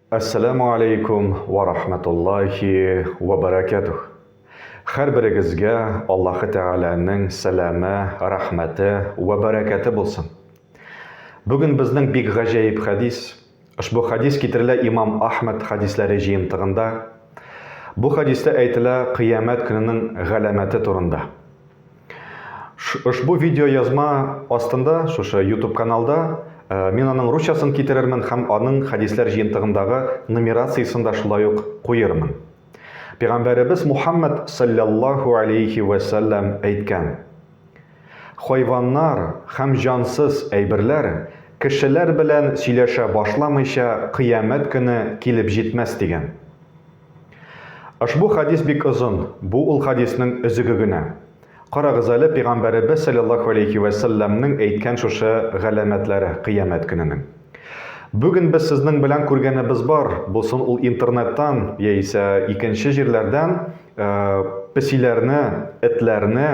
Әссәләмү алейкум вә рахмәтуллаһи вә бәрәкәтүһ. Һәрберегезгә Аллаһы Тәгаләнең сәламе, рәхмәте вә бәрәкәте булсын. Бүген безнең бик гаҗәеп хәдис. Ошбу хәдис китерелә имам Ахмәд хәдисләре җыентыгында. Бу хәдистә әйтелә кыямәт көненең галәмәте турында. Ошбу видеоязма астында, шушы YouTube каналда э, мин аның русчасын китерермен һәм аның хәдисләр җыентыгындагы нумерациясен дә шулай ук куермын. Пәйгамбәребез Мухаммад саллаллаху алейхи ва саллям әйткән: Хайваннар һәм җансыз әйберләр кешеләр белән сөйләшә башламыйча кыямәт көне килеп җитмәс дигән. Ошбу хәдис бик озын, бу ул хәдиснең өзеге генә. Карагыз әле, пәйгамбәребез салләллаһу алейһи вә сәлләмнең әйткән шушы галәмәтләре кыямәт көненең. Бүген без сезнең белән күргәнебез бар, булсын ул интернеттан яисә икенче җирләрдән, э, песиләрне, этләрне,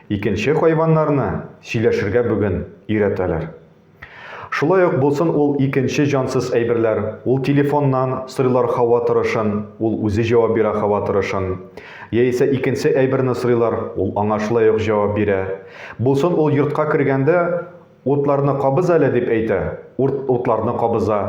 икенче хайваннарны сөйләшергә бүген өйрәтәләр. Шулай ук булсын ул икенче җансыз әйберләр, ул телефоннан сорыйлар һава торышын, ул үзе җавап бирә һава торышын. Яисә икенче әйберне сорыйлар, ул аңа шулай ук җавап бирә. Булсын ул йортка кергәндә, утларны кабыз әле дип әйтә, урт утларны кабыза.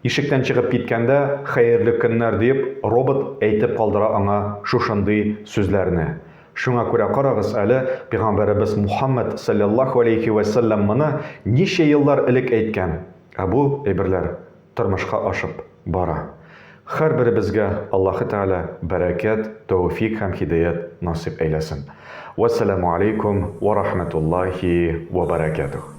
Ишектән чыгып киткәндә, хәерле көннәр диеп, робот әйтеп калдыра аңа шушындый сүзләрне. Шуңа күрә карагыз әле, пәйгамбәребез Мухаммәд салләллаһу алейһи вә сәлләм моны ничә еллар элек әйткән, ә бу әйберләр тормышка ашып бара. Һәрберебезгә Аллаһы Тәгалә бәрәкәт, тәүфик һәм һидаять насыйп әйләсен. Вәссәламү алейкум вә рахмәтуллаһи вә бәрәкәтүһ.